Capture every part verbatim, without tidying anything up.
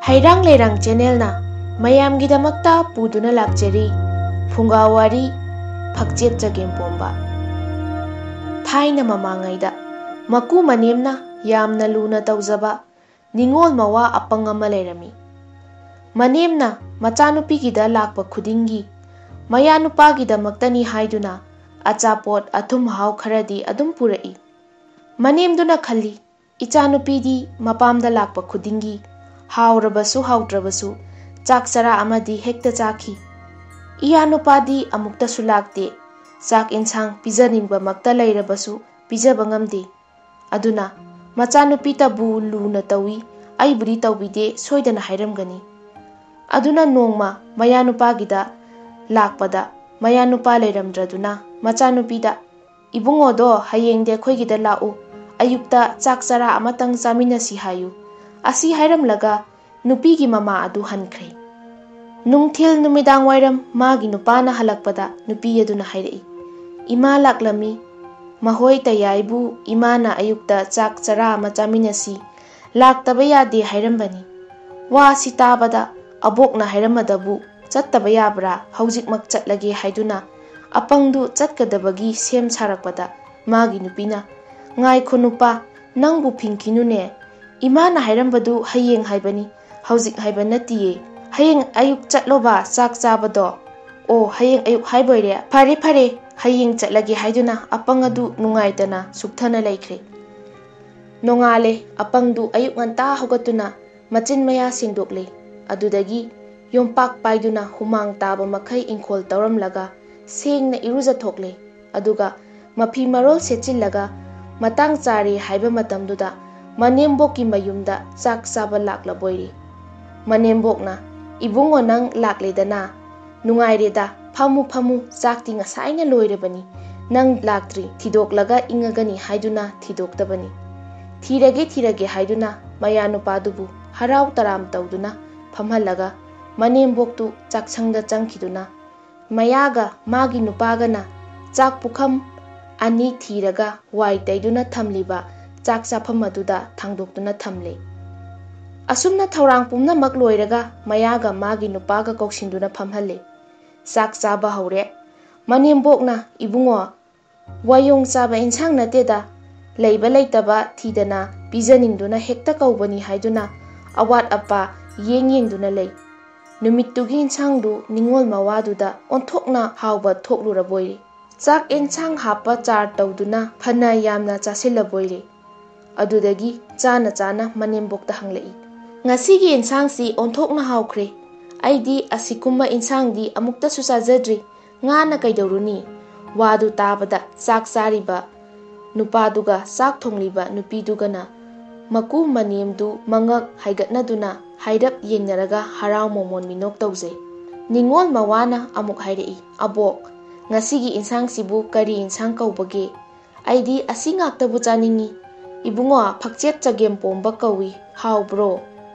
ꯍꯩꯔꯥꯡ ꯂꯩꯔꯥꯡ ꯆꯦꯅꯦꯜꯅ ꯃꯌꯥꯝꯒꯤꯗꯃꯛꯇ ꯄꯨꯗꯨꯅ ꯂꯥꯛꯆꯔꯤ ꯐꯨꯡꯒꯥ ꯋꯥꯔꯤ ꯐꯛꯆꯦꯠ ꯆꯒꯦꯝꯄꯣꯝꯕ꯫ ꯊꯥꯏꯅ ꯃꯃꯥꯡꯉꯩꯗ ꯃꯀꯨ ꯃꯅꯦꯝꯅ ꯌꯥꯝꯅ ꯂꯨꯅ ꯇꯧꯖꯕ ꯅꯤꯉꯣꯜ ꯃꯋꯥ ꯑꯄꯪ ꯑꯃ ꯂꯩꯔꯝꯃꯤ꯫ ꯃꯅꯦꯝꯅ ꯃꯆꯥꯅꯨꯄꯤꯒꯤꯗ ꯂꯥꯛꯄ ꯈꯨꯗꯤꯡꯒꯤ ꯃꯌꯥꯅꯨꯄꯥꯒꯤꯗꯃꯛꯇꯅꯤ ꯍꯥꯏꯗꯨꯅ ꯑꯆꯥꯄꯣꯠ ꯑꯊꯨꯝ ꯑꯍꯥꯎ ꯈꯔꯗꯤ ꯑꯗꯨꯝ ꯄꯨꯔꯛꯏ꯫ ꯃꯅꯦꯝꯗꯨꯅ ꯈꯜꯂꯤ, "ꯏꯆꯥꯅꯨꯄꯤꯗꯤ ꯃꯄꯥꯝꯗ ꯂꯥꯛꯄ ꯈꯨꯗꯤꯡꯒꯤ ꯍꯥꯎꯔꯕꯁꯨ ꯍꯥꯎꯇ꯭ꯔꯕꯁꯨ ꯆꯥꯛ ꯆꯔꯥ ꯑꯃꯗꯤ ꯍꯦꯛꯇ ꯆꯥꯈꯤ꯫ ꯏꯌꯥꯅꯨꯄꯥꯗꯤ ꯑꯃꯨꯛꯇꯁꯨ ꯂꯥꯛꯇꯦ꯫ ꯆꯥꯛ ꯏꯟꯁꯥꯡ ꯄꯤꯖꯅꯤꯡꯕꯃꯛꯇ ꯂꯩꯔꯕꯁꯨ ꯄꯤꯖꯕ ꯉꯝꯗꯦ꯫ ꯑꯗꯨꯅ ꯃꯆꯥꯅꯨꯄꯤꯇꯕꯨ ꯂꯨꯅ ꯇꯧꯏ, ꯑꯩꯕꯨꯗꯤ ꯇꯧꯕꯤꯗꯦ, ꯁꯣꯏꯗꯅ ꯍꯥꯏꯔꯝꯒꯅꯤ꯫" ꯑꯗꯨꯅ ꯅꯣꯡꯃ ꯃꯌꯥꯅꯨꯄꯥꯒꯤꯗ ꯂꯥꯛꯄꯗ ꯃꯌꯥꯅꯨꯄꯥ ꯂꯩꯔꯝꯗ꯭ꯔꯗꯨꯅ ꯃꯆꯥꯅꯨꯄꯤꯗ, "ꯏꯕꯨꯡꯉꯣꯗꯣ ꯍꯌꯦꯡꯗꯤ ꯑꯩꯈꯣꯏꯒꯤꯗ ꯂꯥꯛꯎ, ꯑꯌꯨꯛꯇ ꯆꯥꯛ ꯆꯔꯥ ꯑꯃꯇꯪ ꯆꯥꯃꯤꯟꯅꯁꯤ ꯍꯥꯏꯌꯨ꯫" ꯑꯁꯤ ꯍꯥꯏꯔꯝꯂꯒ ꯅꯨꯄꯤꯒꯤ ꯃꯃꯥ ꯑꯗꯨ ꯍꯟꯈ꯭ꯔꯦ꯫ ꯅꯨꯡꯊꯤꯜ ꯅꯨꯃꯤꯗꯥꯡ ꯋꯥꯏꯔꯝ ꯃꯥꯒꯤ ꯅꯨꯄꯥꯅ ꯍꯜꯂꯛꯄꯗ ꯅꯨꯄꯤ ꯑꯗꯨꯅ ꯍꯥꯏꯔꯛꯏ, "ꯏꯃꯥ ꯂꯥꯛꯂꯝꯃꯤ꯫ ꯃꯈꯣꯏ ꯇꯌꯥꯏꯕꯨ ꯏꯃꯥꯅ ꯑꯌꯨꯛꯇ ꯆꯥꯛ ꯆꯔꯥ ꯑꯃ ꯆꯥꯃꯤꯟꯅꯁꯤ, ꯂꯥꯛꯇꯕ ꯌꯥꯗꯦ ꯍꯥꯏꯔꯝꯕꯅꯤ꯫" ꯋꯥꯁꯤ ꯇꯥꯕꯗ ꯑꯕꯣꯛꯅ ꯍꯥꯏꯔꯝꯃꯗꯕꯨ ꯆꯠꯇꯕ ꯌꯥꯕ꯭ꯔꯥ, ꯍꯧꯖꯤꯛꯃꯛ ꯆꯠꯂꯒꯦ ꯍꯥꯏꯗꯨꯅ ꯑꯄꯪꯗꯨ ꯆꯠꯀꯗꯕꯒꯤ ꯁꯦꯝ ꯁꯥꯔꯛꯄꯗ ꯃꯥꯒꯤ ꯅꯨꯄꯤꯅ, "ꯉꯥꯏꯈꯣ ꯅꯨꯄꯥ, ꯅꯪꯕꯨ ꯐꯤꯡꯈꯤꯅꯨꯅꯦ꯫ ꯏꯃꯥꯅ ꯍꯥꯏꯔꯝꯕꯗꯨ ꯍꯌꯦꯡ ꯍꯥꯏꯕꯅꯤ, ꯍꯧꯖꯤꯛ ꯍꯥꯏꯕ ꯅꯠꯇꯤꯌꯦ꯫ ꯍꯌꯦꯡ ꯑꯌꯨꯛ ꯆꯠꯂꯣꯕ ꯆꯥꯛ ꯆꯥꯕꯗꯣ꯫" "ꯑꯣ, ꯍꯌꯦꯡ ꯑꯌꯨꯛ ꯍꯥꯏꯕꯣꯏꯔꯦ꯫ ꯐꯔꯦ, ꯐꯔꯦ, ꯍꯌꯦꯡ ꯆꯠꯂꯒꯦ," ꯍꯥꯏꯗꯨꯅ ꯑꯄꯪ ꯑꯗꯨ ꯅꯨꯡꯉꯥꯏꯇꯅ ꯁꯨꯛꯊꯅ ꯂꯩꯈ꯭ꯔꯦ꯫ ꯅꯣꯡꯉꯥꯜꯂꯦ꯫ ꯑꯄꯪꯗꯨ ꯑꯌꯨꯛ ꯉꯟꯇꯥ ꯍꯧꯒꯠꯇꯨꯅ ꯃꯆꯤꯟ ꯃꯌꯥ ꯁꯦꯡꯗꯣꯛꯂꯦ꯫ ꯑꯗꯨꯗꯒꯤ ꯌꯣꯝꯄꯥꯛ ꯄꯥꯏꯗꯨꯅ ꯍꯨꯃꯥꯡ ꯇꯥꯕ ꯃꯈꯩ ꯏꯪꯈꯣꯜ ꯇꯧꯔꯝꯂꯒ ꯁꯦꯡꯅ ꯏꯔꯨꯖꯊꯣꯛꯂꯦ꯫ ꯑꯗꯨꯒ ꯃꯐꯤ ꯃꯔꯣꯜ ꯁꯦꯠꯆꯤꯜꯂꯒ ꯃꯇꯥꯡ ꯆꯥꯔꯦ ꯍꯥꯏꯕ ꯃꯇꯝꯗꯨꯗ ꯃꯅꯦꯝꯕꯣꯛꯀꯤ ꯃꯌꯨꯝꯗ ꯆꯥꯛ ꯆꯥꯕ ꯂꯥꯛꯂꯕꯣꯏꯔꯦ꯫ ꯃꯅꯦꯝꯕꯣꯛꯅ, "ꯏꯕꯨꯡꯉꯣ, ꯅꯪ ꯂꯥꯛꯂꯦꯗꯅ? ꯅꯨꯡꯉꯥꯏꯔꯦꯗ, ꯐꯝꯃꯨ, ꯐꯝꯃꯨ, ꯆꯥꯛꯇꯤ ꯉꯁꯥꯏꯅ ꯂꯣꯏꯔꯕꯅꯤ꯫ ꯅꯪ ꯂꯥꯛꯇ꯭ꯔꯤ, ꯊꯤꯗꯣꯛꯂꯒ ꯏꯪꯉꯒꯅꯤ ꯍꯥꯏꯗꯨꯅ ꯊꯤꯗꯣꯛꯇꯕꯅꯤ꯫" ꯊꯤꯔꯒꯦ, ꯊꯤꯔꯒꯦ ꯍꯥꯏꯗꯨꯅ ꯃꯌꯥꯅꯨꯄꯥꯗꯨꯕꯨ ꯍꯔꯥꯎ ꯇꯔꯥꯝ ꯇꯧꯗꯨꯅ ꯐꯝꯍꯜꯂꯒ ꯃꯅꯦꯝꯕꯣꯛꯇꯨ ꯆꯥꯛꯁꯪꯗ ꯆꯪꯈꯤꯗꯨꯅ ꯃꯌꯥꯒ ꯃꯥꯒꯤ ꯅꯨꯄꯥꯒꯅ ꯆꯥꯛ ꯄꯨꯈꯝ ꯑꯅꯤ ꯊꯤꯔꯒ ꯋꯥꯏ ꯇꯩꯗꯨꯅ ꯊꯝꯂꯤꯕ ꯆꯥꯛ ꯆꯥꯐꯝ ꯑꯗꯨꯗ ꯊꯥꯡꯗꯣꯛꯇꯨꯅ ꯊꯝꯂꯦ꯫ ꯑꯁꯨꯝꯅ ꯊꯧꯔꯥꯡ ꯄꯨꯝꯅꯃꯛ ꯂꯣꯏꯔꯒ ꯃꯌꯥꯒ ꯃꯥꯒꯤ ꯅꯨꯄꯥꯒ ꯀꯧꯁꯤꯟꯗꯨꯅ ꯐꯝꯍꯜꯂꯦ꯫ ꯆꯥꯛ ꯆꯥꯕ ꯍꯧꯔꯦ꯫ ꯃꯅꯦꯝꯕꯣꯛꯅ, "ꯏꯕꯨꯡꯉꯣ, ꯋꯥꯌꯣꯡ ꯆꯥꯕ ꯏꯟꯁꯥꯡ ꯅꯠꯇꯦꯗ, ꯂꯩꯕ ꯂꯩꯇꯕ ꯊꯤꯗꯅ ꯄꯤꯖꯅꯤꯡꯗꯨꯅ ꯍꯦꯛꯇ ꯀꯧꯕꯅꯤ" ꯍꯥꯏꯗꯨꯅ ꯑꯋꯥꯠ ꯑꯄꯥ ꯌꯦꯡ ꯌꯦꯡꯗꯨꯅ ꯂꯩ꯫ ꯅꯨꯃꯤꯠꯇꯨꯒꯤ ꯏꯟꯁꯥꯡꯗꯨ ꯅꯤꯡꯉꯣꯜ ꯃꯋꯥꯗꯨꯗ ꯑꯣꯟꯊꯣꯛꯅ ꯍꯥꯎꯕ ꯊꯣꯛꯂꯨꯔꯕꯣꯏꯔꯦ꯫ ꯆꯥꯛ ꯏꯟꯁꯥꯡ ꯍꯥꯞꯄ ꯆꯥꯔ ꯇꯧꯗꯨꯅ ꯐꯅ ꯌꯥꯝꯅ ꯆꯥꯁꯤꯜꯂꯕꯣꯏꯔꯦ꯫ ꯑꯗꯨꯗꯒꯤ ꯆꯥꯅ ꯆꯥꯅ ꯃꯅꯦꯝꯕꯣꯛꯇ ꯍꯪꯂꯛꯏ, "ꯉꯁꯤꯒꯤ ꯏꯟꯁꯥꯡꯁꯤ ꯑꯣꯟꯊꯣꯛꯅ ꯍꯥꯎꯈ꯭ꯔꯦ꯫ ꯑꯩꯗꯤ ꯑꯁꯤꯒꯨꯝꯕ ꯏꯟꯁꯥꯡꯗꯤ ꯑꯃꯨꯛꯇꯁꯨ ꯆꯥꯖꯗ꯭ꯔꯤ꯫ ꯉꯥꯅ ꯀꯩꯗꯧꯔꯨꯅꯤ?" ꯋꯥꯗꯨ ꯇꯥꯕꯗ ꯆꯥꯛ ꯆꯥꯔꯤꯕ ꯅꯨꯄꯥꯗꯨꯒ ꯆꯥꯛ ꯊꯣꯡꯂꯤꯕ ꯅꯨꯄꯤꯗꯨꯒꯅ ꯃꯀꯨ ꯃꯅꯦꯝꯗꯨ ꯃꯉꯛ ꯍꯥꯏꯒꯠꯅꯗꯨꯅ ꯍꯥꯏꯔꯞ ꯌꯦꯡꯅꯔꯒ ꯍꯔꯥꯎ ꯃꯣꯃꯣꯟ ꯃꯤꯅꯣꯛ ꯇꯧꯖꯩ꯫ ꯅꯤꯡꯉꯣꯜ ꯃꯋꯥꯅ ꯑꯃꯨꯛ ꯍꯥꯏꯔꯛꯏ, "ꯑꯕꯣꯛ, ꯉꯁꯤꯒꯤ ꯏꯟꯁꯥꯡꯁꯤꯕꯨ ꯀꯔꯤ ꯏꯟꯁꯥꯡ ꯀꯧꯕꯒꯦ? ꯑꯩꯗꯤ ꯑꯁꯤ ꯉꯥꯛꯇꯕꯨ ꯆꯥꯅꯤꯡꯏ꯫ ꯏꯕꯨꯡꯉꯣ, ꯐꯛꯆꯦꯠ ꯆꯒꯦꯝ ꯄꯣꯝꯕ ꯀꯧꯏ, ꯍꯥꯎꯕ꯭ꯔꯣ?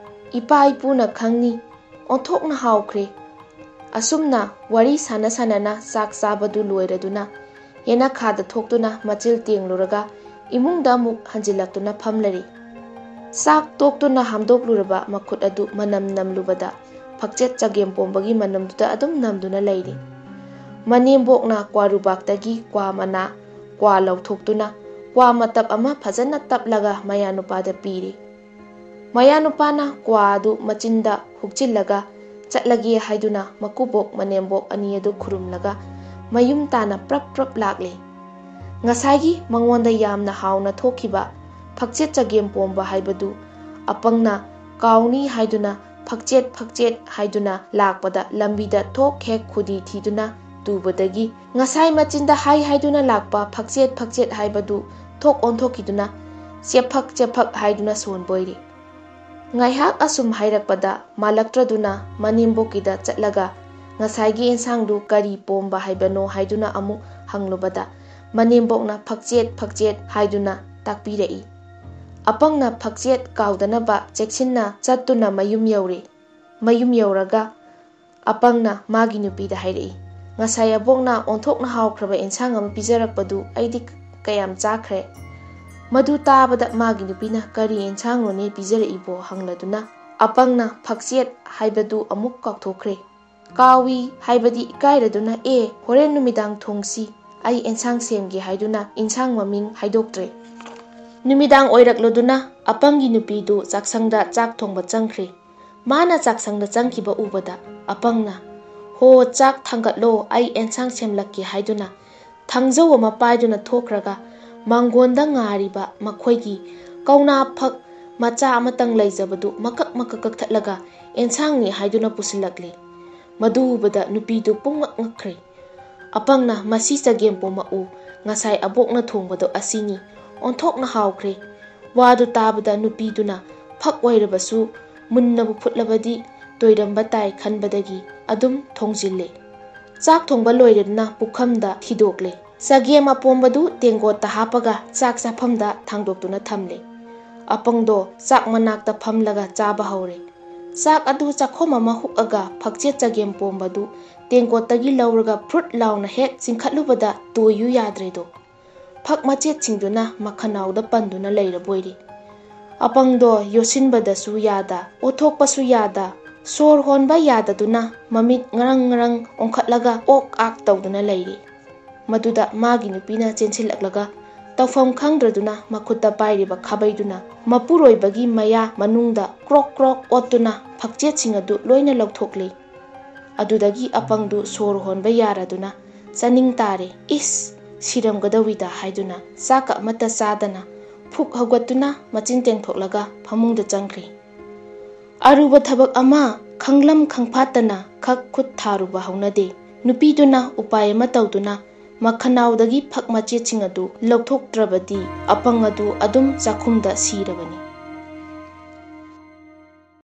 ꯏꯄꯥ ꯏꯄꯨꯅ ꯈꯪꯅꯤ꯫ ꯑꯣꯟꯊꯣꯛꯅ ꯍꯥꯎꯈ꯭ꯔꯦ꯫" ꯑꯁꯨꯝꯅ ꯋꯥꯔꯤ ꯁꯥꯟꯅ ꯁꯥꯟꯅꯅ ꯆꯥꯛ ꯆꯥꯕꯗꯨ ꯂꯣꯏꯔꯗꯨꯅ ꯌꯦꯅꯈꯥꯗ ꯊꯣꯛꯇꯨꯅ ꯃꯆꯤꯜ ꯇꯦꯡꯂꯨꯔꯒ ꯏꯃꯨꯡꯗ ꯑꯃꯨꯛ ꯍꯟꯖꯤꯜꯂꯛꯇꯨꯅ ꯐꯝꯂꯔꯤ꯫ ꯆꯥꯛ ꯇꯣꯛꯇꯨꯅ ꯍꯥꯝꯗꯣꯛꯂꯨꯔꯕ ꯃꯈꯨꯠ ꯑꯗꯨ ꯃꯅꯝ ꯅꯝꯂꯨꯕꯗ ꯐꯛꯆꯦꯠ ꯆꯒꯦꯝ ꯄꯣꯝꯕꯒꯤ ꯃꯅꯝꯗꯨꯗ ꯑꯗꯨꯝ ꯅꯝꯗꯨꯅ ꯂꯩꯔꯤ꯫ ꯃꯅꯦꯝꯕꯣꯛꯅ ꯀ꯭ꯋꯥꯔꯨꯕꯥꯛꯇꯒꯤ ꯀ꯭ꯋꯥ ꯃꯅꯥ, ꯀ꯭ꯋꯥ ꯂꯧꯊꯣꯛꯇꯨꯅ ꯀ꯭ꯋꯥ ꯃꯇꯞ ꯑꯃ ꯐꯖꯅ ꯇꯞꯂꯒ ꯃꯌꯥꯅꯨꯄꯥꯗ ꯄꯤꯔꯤ꯫ ꯃꯌꯥꯅꯨꯄꯥꯅ ꯀ꯭ꯋꯥ ꯑꯗꯨ ꯃꯆꯤꯟꯗ ꯍꯨꯛꯆꯤꯜꯂꯒ ꯆꯠꯂꯒꯦ ꯍꯥꯏꯗꯨꯅ ꯃꯀꯨꯕꯣꯛ ꯃꯅꯦꯝꯕꯣꯛ ꯑꯅꯤ ꯑꯗꯨ ꯈꯨꯔꯨꯝꯂꯒ ꯃꯌꯨꯝ ꯇꯥꯅ ꯄ꯭ꯔꯞ ꯄ꯭ꯔꯞ ꯂꯥꯛꯂꯦ꯫ ꯉꯁꯥꯏꯒꯤ ꯃꯉꯣꯟꯗ ꯌꯥꯝꯅ ꯍꯥꯎꯅ ꯊꯣꯛꯈꯤꯕ ꯐꯛꯆꯦꯠ ꯆꯒꯦꯝ ꯄꯣꯝꯕ ꯍꯥꯏꯕꯗꯨ ꯑꯄꯪꯅ ꯀꯥꯎꯅꯤ ꯍꯥꯏꯗꯨꯅ ꯐꯛꯆꯦꯠ ꯐꯛꯆꯦꯠ ꯍꯥꯏꯗꯨꯅ ꯂꯥꯛꯄꯗ ꯂꯝꯕꯤꯗ ꯊꯣꯛ ꯍꯦꯛ ꯈꯨꯗꯤ ꯊꯤꯗꯨꯅ ꯇꯨꯕꯗꯒꯤ ꯉꯁꯥꯏ ꯃꯆꯤꯟꯗ ꯍꯥꯏ ꯍꯥꯏꯗꯨꯅ ꯂꯥꯛꯄ ꯐꯛꯆꯦꯠ ꯐꯛꯆꯦꯠ ꯍꯥꯏꯕꯗꯨ ꯊꯣꯛ ꯑꯣꯟꯊꯣꯛꯈꯤꯗꯨꯅ ꯆꯦꯐꯛ ꯆꯦꯐꯛ ꯍꯥꯏꯗꯨꯅ ꯁꯣꯟꯕ ꯑꯣꯏꯔꯦ꯫ ꯉꯥꯏꯍꯥꯛ ꯑꯁꯨꯝ ꯍꯥꯏꯔꯛꯄꯗ ꯃꯥꯂꯛꯇ꯭ꯔꯗꯨꯅ ꯃꯅꯦꯝꯕꯣꯛꯀꯤꯗ ꯆꯠꯂꯒ ꯉꯁꯥꯏꯒꯤ ꯏꯟꯁꯥꯡꯗꯨ ꯀꯔꯤ ꯄꯣꯝꯕ ꯍꯥꯏꯕꯅꯣ ꯍꯥꯏꯗꯨꯅ ꯑꯃꯨꯛ ꯍꯪꯂꯨꯕꯗ ꯃꯅꯦꯝꯕꯣꯛꯅ ꯐꯛꯆꯦꯠ ꯐꯛꯆꯦꯠ ꯍꯥꯏꯗꯨꯅ ꯇꯥꯛꯄꯤꯔꯛꯏ꯫ ꯑꯄꯪꯅ ꯐꯛꯆꯦꯠ ꯀꯥꯎꯗꯅꯕ ꯆꯦꯛꯁꯤꯟꯅ ꯆꯠꯇꯨꯅ ꯃꯌꯨꯝ ꯌꯧꯔꯦ꯫ ꯃꯌꯨꯝ ꯌꯧꯔꯒ ꯑꯄꯪꯅ ꯃꯥꯒꯤ ꯅꯨꯄꯤꯗ ꯍꯥꯏꯔꯛꯏ, "ꯉꯁꯥꯏ ꯑꯕꯣꯛꯅ ꯑꯣꯟꯊꯣꯛꯅ ꯍꯥꯎꯈ꯭ꯔꯕ ꯏꯟꯁꯥꯡ ꯑꯃ ꯄꯤꯖꯔꯛꯄꯗꯨ ꯑꯩꯗꯤ ꯀꯌꯥꯝ ꯆꯥꯈ꯭ꯔꯦ꯫ ꯃꯗꯨ ꯇꯥꯕꯗ ꯃꯥꯒꯤ ꯅꯨꯄꯤꯅ "ꯀꯔꯤ ꯑꯦꯟꯁꯥꯡꯅꯣꯅꯦ ꯄꯤꯖꯔꯛꯏꯕꯣ?" ꯍꯪꯂꯗꯨꯅ ꯑꯄꯪꯅ "ꯐꯛꯆꯦꯠ" ꯍꯥꯏꯕꯗꯨ ꯑꯃꯨꯛ ꯀꯥꯎꯊꯣꯛꯈ꯭ꯔꯦ꯫ "ꯀꯥꯎꯏ" ꯍꯥꯏꯕꯗꯤ ꯏꯀꯥꯏꯔꯗꯨꯅ "ꯑꯦ, ꯍꯣꯔꯦꯟ ꯅꯨꯃꯤꯗꯥꯡ ꯊꯣꯡꯁꯤ, ꯑꯩ ꯑꯦꯟꯁꯥꯡ ꯁꯦꯝꯒꯦ" ꯍꯥꯏꯗꯨꯅ ꯏꯟꯁꯥꯡ ꯃꯃꯤꯡ ꯍꯥꯏꯗꯣꯛꯇ꯭ꯔꯦ꯫ ꯅꯨꯃꯤꯗꯥꯡ ꯑꯣꯏꯔꯛꯂꯗꯨꯅ ꯑꯄꯪꯒꯤ ꯅꯨꯄꯤꯗꯨ ꯆꯥꯛꯁꯪꯗ ꯆꯥꯛ ꯊꯣꯡꯕ ꯆꯪꯈ꯭ꯔꯦ꯫ ꯃꯥꯅ ꯆꯥꯛꯁꯪꯗ ꯆꯪꯈꯤꯕ ꯎꯕꯗ ꯑꯄꯪꯅ "ꯍꯣ, ꯆꯥꯛ ꯊꯥꯡꯒꯠꯂꯣ, ꯑꯩ ꯑꯦꯟꯁꯥꯡ ꯁꯦꯝꯂꯛꯀꯦ" ꯍꯥꯏꯗꯨꯅ ꯊꯥꯡꯖꯧ ꯑꯃ ꯄꯥꯏꯗꯨꯅ ꯊꯣꯛꯈ꯭ꯔꯒ ꯃꯥꯡꯒꯣꯟꯗ ꯉꯥꯔꯤꯕ ꯃꯈꯣꯏꯒꯤ ꯀꯧꯅꯥ ꯐꯛ ꯃꯆꯥ ꯑꯃꯇꯪ ꯂꯩꯖꯕꯗꯨ ꯃꯀꯛ ꯃꯀꯛ ꯀꯛꯊꯠꯂꯒ ꯑꯦꯟꯁꯥꯡꯅꯤ ꯍꯥꯏꯗꯨꯅ ꯄꯨꯁꯤꯜꯂꯛꯂꯦ꯫ ꯃꯗꯨ ꯎꯕꯗ ꯅꯨꯄꯤꯗꯨ ꯄꯨꯡꯉꯛ ꯉꯛꯈ꯭ꯔꯦ꯫ ꯑꯄꯪꯅ "ꯃꯁꯤ ꯆꯒꯦꯝ ꯄꯣꯝꯃꯛꯎ, ꯉꯁꯥꯏ ꯑꯕꯣꯛꯅ ꯊꯣꯡꯕꯗꯣ ꯑꯁꯤꯅꯤ, ꯑꯣꯟꯊꯣꯛꯅ ꯍꯥꯎꯈ꯭ꯔꯦ" ꯋꯥꯗꯨ ꯇꯥꯕꯗ ꯅꯨꯄꯤꯗꯨꯅ ꯐꯛ ꯑꯣꯏꯔꯕꯁꯨ ꯃꯨꯟꯅꯕꯨ ꯐꯨꯠꯂꯕꯗꯤ ꯇꯣꯏꯔꯝꯕ ꯇꯥꯏ ꯈꯟꯕꯗꯒꯤ ꯑꯗꯨꯝ ꯊꯣꯡꯖꯤꯜꯂꯦ꯫ ꯆꯥꯛ ꯊꯣꯡꯕ ꯂꯣꯏꯔꯗꯨꯅ ꯄꯨꯈꯝꯗ ꯊꯤꯗꯣꯛꯂꯦ꯫ ꯆꯒꯦꯝ ꯑꯄꯣꯝꯕꯗꯨ ꯇꯦꯡꯀꯣꯠꯇ ꯍꯥꯞꯄꯒ ꯆꯥꯛ ꯆꯥꯐꯝꯗ ꯊꯥꯡꯗꯣꯛꯇꯨꯅ ꯊꯝꯂꯦ꯫ ꯑꯄꯪꯗꯣ ꯆꯥꯛ ꯃꯅꯥꯛꯇ ꯐꯝꯂꯒ ꯆꯥꯕ ꯍꯧꯔꯦ꯫ ꯆꯥꯛ ꯑꯗꯨ ꯆꯥꯛꯈꯣꯝ ꯑꯃ ꯍꯨꯛꯑꯒ ꯐꯛꯆꯦꯠ ꯆꯒꯦꯝ ꯄꯣꯝꯕꯗꯨ ꯇꯦꯡꯀꯣꯠꯇꯒꯤ ꯂꯧꯔꯒ ꯐ꯭ꯔꯨꯠ ꯂꯥꯎꯅ ꯍꯦꯛ ꯆꯤꯡꯈꯠꯂꯨꯕꯗ ꯇꯣꯏꯌꯨ ꯌꯥꯗ꯭ꯔꯦꯗꯣ꯫ ꯐꯛ ꯃꯆꯦꯠꯁꯤꯡꯗꯨꯅ ꯃꯈꯅꯥꯎꯗ ꯄꯟꯗꯨꯅ ꯂꯩꯔꯕꯣꯏꯔꯦ꯫ ꯑꯄꯪꯗꯣ ꯌꯣꯠꯁꯤꯟꯕꯗꯁꯨ ꯌꯥꯗ, ꯑꯣꯠꯊꯣꯛꯄꯁꯨ ꯌꯥꯗ, ꯁꯣꯔ ꯍꯣꯟꯕ ꯌꯥꯗꯗꯨꯅ ꯃꯃꯤꯠ ꯉꯔꯪ ꯉꯔꯪ ꯑꯣꯟꯈꯠꯂꯒ ꯑꯣꯛ ꯑꯥꯛ ꯇꯧꯗꯨꯅ ꯂꯩꯔꯦ꯫ ꯃꯗꯨꯗ ꯃꯥꯒꯤ ꯅꯨꯄꯤꯅ ꯆꯦꯟꯁꯤꯜꯂꯛꯂꯒ ꯇꯧꯐꯝ ꯈꯪꯗ꯭ꯔꯗꯨꯅ ꯃꯈꯨꯠꯇ ꯄꯥꯏꯔꯤꯕ ꯈꯥꯕꯩꯗꯨꯅ ꯃꯄꯨꯔꯣꯏꯕꯒꯤ ꯃꯌꯥ ꯃꯅꯨꯡꯗ ꯀ꯭ꯔꯣꯛ ꯀ꯭ꯔꯣꯛ ꯑꯣꯠꯇꯨꯅ ꯐꯛꯆꯦꯠꯁꯤꯡ ꯑꯗꯨ ꯂꯣꯏꯅ ꯂꯧꯊꯣꯛꯂꯦ꯫ ꯑꯗꯨꯗꯒꯤ ꯑꯄꯪꯗꯨ ꯁꯣꯔ ꯍꯣꯟꯕ ꯌꯥꯔꯗꯨꯅ ꯆꯥꯅꯤꯡ ꯇꯥꯔꯦ, "ꯏꯁ, ꯁꯤꯔꯝꯒꯗꯧꯏꯗ" ꯍꯥꯏꯗꯨꯅ ꯆꯥꯛꯀ ꯑꯃꯠꯇ ꯆꯥꯗꯅ ꯐꯨꯛ ꯍꯧꯒꯠꯇꯨꯅ ꯃꯆꯤꯟ ꯇꯦꯡꯊꯣꯛꯂꯒ ꯐꯃꯨꯡꯗ ꯆꯪꯈ꯭ꯔꯦ꯫ ꯑꯔꯨꯕ ꯊꯕꯛ ꯑꯃ ꯈꯪꯂꯝ ꯈꯪꯐꯥꯠꯇꯅ ꯈꯛ ꯈꯨꯠ ꯊꯥꯔꯨꯕ ꯍꯧꯅꯗꯦ꯫ ꯅꯨꯄꯤꯗꯨꯅ ꯎꯄꯥꯏ ꯑꯃ ꯇꯧꯗꯨꯅ ꯃꯈꯅꯥꯎꯗꯒꯤ ꯐꯛ ꯃꯆꯦꯠꯁꯤꯡ ꯑꯗꯨ ꯂꯧꯊꯣꯛꯇ꯭ꯔꯕꯗꯤ ꯑꯄꯪ ꯑꯗꯨ ꯑꯗꯨꯝ ꯆꯥꯛꯈꯨꯝꯗ ꯁꯤꯔꯕꯅꯤ꯫